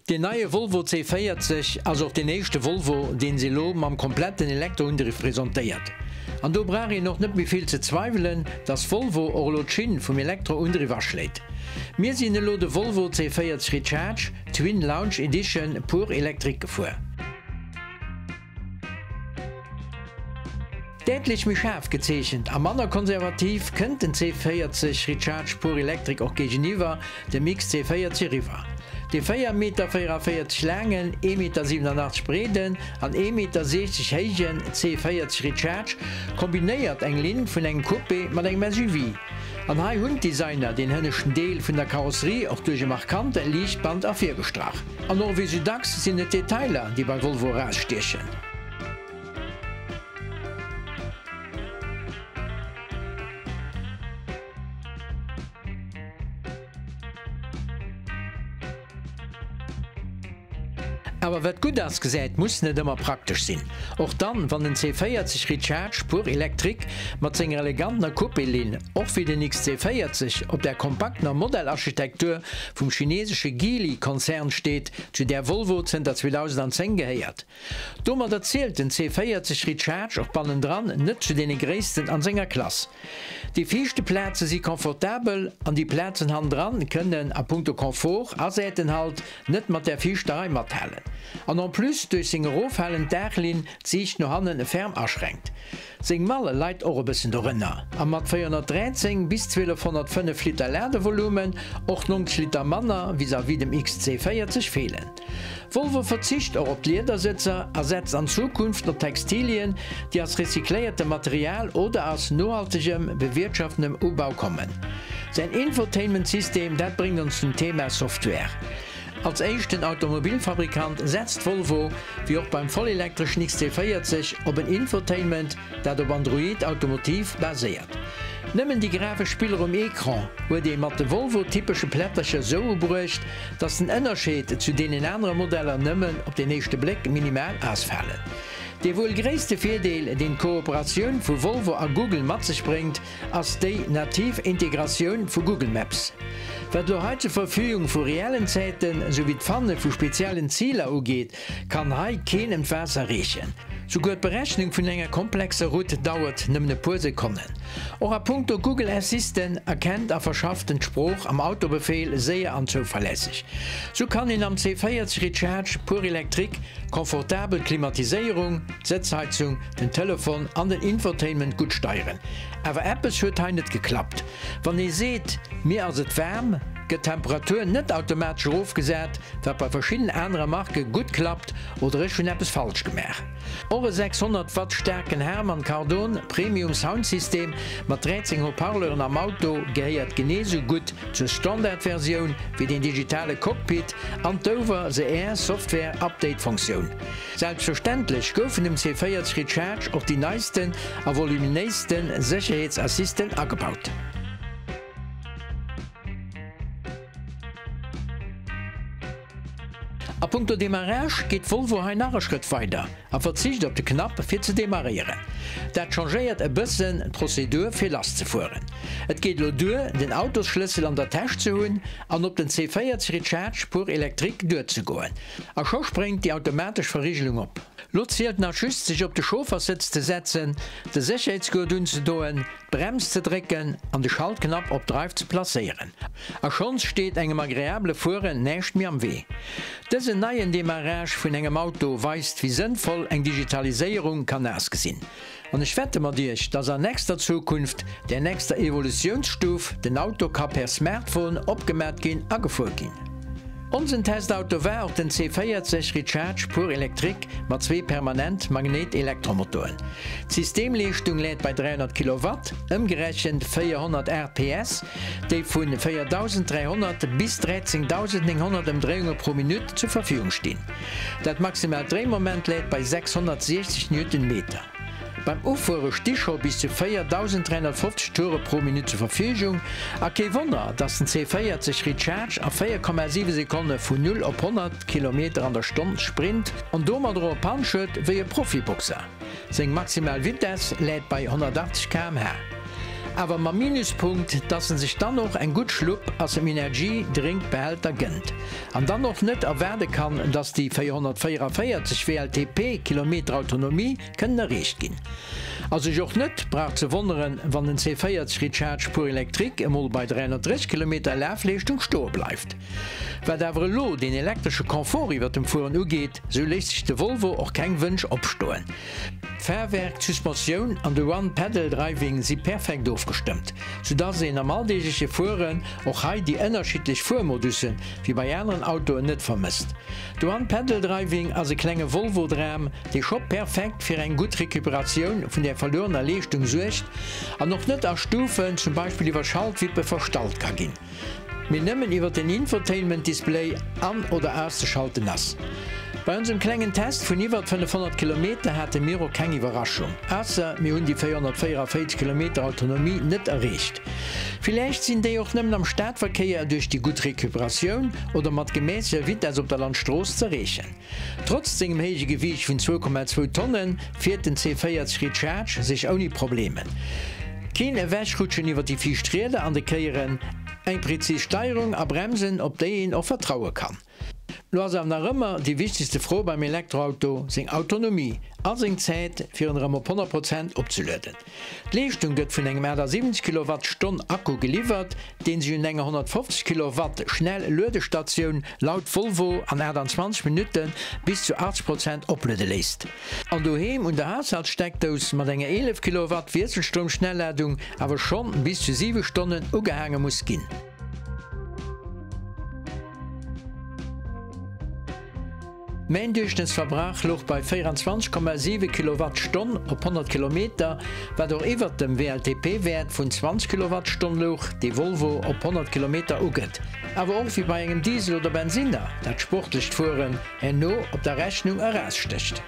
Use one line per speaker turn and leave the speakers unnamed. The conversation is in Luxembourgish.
Deen neie Volvo C40 ass och deen éischte Volvo, deen se elo mam kompletten Elektroundriff presentéiert. An do brauch een och net méi vill ze zweiwelen, dass Volvo och elo d'Schinn vum Elektroundriff aschléit. Mir sinn elo de Volvo C40 Recharge Twin Lounge Edition pur électrique gefuer. Däitlech méi schaarf gezeechent a manner konservativ kënnt den C40 Recharge Pure Electric och géigeniwwer dem XC40 eriwwer. Dee 4 Meter 44 laangen, 1 Meter 87 breeden an 1 Meter 60 héijen C40 Recharge kombinéiert eng Linn vun engem Coupé mat engem SUV. An hei hunn d'Designer deen hënneschten Deel vun der Karosserie och duerch e markante Liichtband ervirgestrach. An och wéi sou dacks sinn et d'Detailer, déi bei Volvo erausstiechen. Awer wat gutt ass gesäit, muss net ëmmer praktesch sinn. Och dann, wann den C40 Recharge pur électrique mat senger elegantener Coupé-Linn, och wéi den XC40, op der kompaktener Modellarchitektur vum chinesesche Geely-Konzern steet, zu där Volvo zënter 2010 gehéiert. Domadder zielt den C40 Recharge och bannendran net zu deene gréissten an senger Klass. Déi viischte Plaze si confortabel an déi Plazen hannendran kënnen a punkto Confort a Säitenhalt net mat där viischter Rei mathalen. An en plus duerch seng erofhalend Daachlinn d'Siicht no hannen ferm aschränkt. Seng Mall leit och e bëssen dorënner a mat 413 bis 1205 Liter Ladevolumen och 90 Liter manner vis-à-vis dem XC40 feelen. Volvo verzicht och op d'Liedersëtzer a setzt an Zukunft op Textilien, déi aus recycléiertem Material oder aus nohaltegem, bewirtschaftenem Ubau kommen. Säin Infotainment-System, dat bréngt ons zum Thema Software. Als éischten Automobilfabrikant setzt Volvo, wéi och beim vollelektreschen XC40, op en Infotainment, dat op Android Automotive baséiert. Nëmmen déi grafesch Spiller um Ecran huet ee mat de Volvo-typesche Plättercher sou ubruecht, dass den Ënnerscheed zu deenen anere Modeller nëmmen op den éischte Bléck minimal ausfalen. Dee wuel gréisste Virdeel, deen d'Kooperatioun vu Volvo a Google mat sech bréngt, ass déi nativ Integratioun vu Google Maps. Wat elo hei zur Verfügung vu reellen Zäiten esou wéi d'Fanne vu speziellen Ziler ugeet, kann hei keen ëm d'Waasser reechen. Souguer d'Berechnung vun enger komplexer Route dauert nëmmen e puer Sekonnen. Och a punkto Google Assistant erkennt a verschafft en d'Sprooch am Autobefeel séier an zouverlässeg. Sou kann een am C40 Recharge pur électrique komfortabel d'Klimatiséierung, d'Sëtzheizung, den Telefon an den Infotainment gutt steieren. Awer eppes huet hei net geklappt. Wann ee seet, mir ass et waarm, gëtt d'Temperatur net automatesch erofgesat, wat bei verschidden anere Marke gutt klappt, oder ech hunn eppes falsch gemaach. Och e 600 Watt staarken Harman Kardon Premium Soundsystem mat 13 Haut-parleuren am Auto gehéiert genee sou gutt zur Standardversioun wéi den digitale Cockpit an d'Over-the-Air Software Update Funktioun. Selbstverständlech goufen dem C40 Recharge och déi neisten a voluminéisten Sécherheetsassisten agebaut. A punkto Demarrage geet Volvo hei nach e Schrëtt weider a verzicht op de Knapp fir ze demarréieren. Dat changéiert e bëssen d'Prozedur fir lasszefueren. Et geet elo duer den Autosschlëssel an der Täsch ze hunn an op den C40 Recharge pur électrique duerzegoen. A scho spréngt déi automatesch Verrigelung op. Lo zielt nach just sech op de Chaufferssëtz ze setzen, de Sécherheetsgurt unzedoen, d'Brems ze drécken an de Schaltknapp op Drive ze placéieren. A schonns steet engem agreabele Fueren näischt méi am Wee. Dësen neien Demarrage vun engem Auto weist wéi sënnvoll eng Digitaliséierung kann ausgesinn. An ech wette mat Iech, dass an nächster Zukunft, der nächster Evolutiounsstuf, den Auto ka per Smartphone opgemat ginn a gefuer ginn. Onsen Testauto war och den C40 Recharge pur électrique mat zwee permanent Magnet-Elektromotoren. D'Systemleeschtung läit bei 300 Kilowatt, ëmgerechent 408 PS, déi vu 4.300 bis 13.900 Ëmdréiunge pro Minutt zur Verfügung stinn. Dat maximaalt Dréimoment läit bei 660 Newtonmeter. Beim Ufuere sti scho bis zu 4.350 Toure pro Minutt zur Verfügung a kee Wonner, dass den C40 Recharge a 4,7 Sekonne vun 0 op 100 Kilometer an der Stonn sprint an domadder och e Punch huet wéi e Profiboxer. Seng maximal Vitess läit bei 180 km/h. Awer mam Minuspunkt, dass en sech dann och eng gutt Schlupp aus dem Energy Drink Behälter gënnt. An dann och net erwaarde kann, dass déi 444 WLTP Kilometer Autonomie kënnen erreecht ginn. A sech och net brauch ze wonneren, wann den C40 Recharge pur électrique emol bei 330 Kilometer Lafleeschtung stoe bleift. Wat awer elo deen elektresche Confort iwwer dem Fueren ugeet, sou léisst sech de Volvo och keng Wënsch opstoen. D'Fahrwerk, d'Suspensioun an de One Pedal Driving si perfekt ofgestëmmt, soudass een am alldeegleche Fueren och hei déi ënnerschiddlech Fuermodusse wéi bei aneren Autoen net vermësst. De One Pedal Driving ass e klenge Volvo-Dram, dee scho perfekt fir eng gutt Recuperatioun vun der verluerener Leeschtung suergt an och net a Stufen, zum Beispill iwwer Schaltwippe verstallt ka ginn, mee nëmmen iwwer den Infotainment-Display an oder auszeschalten ass. Bei onsem klengen Test vun iwwert 500 Kilometer hate mir och keng Iwwerraschung, ausser mir hunn déi 444 Kilometer Autonomie net erreecht. Villäicht sinn déi och nëmmen am Stadverkéier duerch déi gutt Recuperatioun oder mat gemässeger Vitess op der Landstrooss z'erreechen. Trotz sengem héije Gewiicht vun 2,2 Tonnen fiert den C40 Recharge sech ouni Problemen. Keen Ewechrutschen iwwer déi viischt Rieder an de Kéieren, eng prezis Steierung a Bremsen op déi een och vertraue kann. Lo ass awer nach ëmmer déi wichtegste Fro beim Elektroauto seng Autonomie a seng Zäit fir en erëm op 100 Prozent opzelueden. D'Leeschtung gëtt vun engem 78 Kilowattstonn Akku geliwwert, dee sech un enger 150 Kilowatt Schnell-Luedestatioun laut Volvo an 28 Minutte bis zu 80 Prozent opluede léisst. An doheem un der Haushaltssteckdous mat enger 11 Kilowatt Wiesselstroum-Schnellladung awer schonn bis zu 7 Stonnen ugehaange muss ginn. Mäin Duerchschnëttsverbrauch louch bei 24,7 Kilowattstonn op 100 Kilometer, wat och iwwert dem WLTP-Wäert vun 20 Kilowattstonn louch, dee Volvo op 100 Kilometer ugëtt. Awer och wéi bei engem Diesel oder Bensinner dat sportlecht Fueren herno op der Rechnung erausstécht.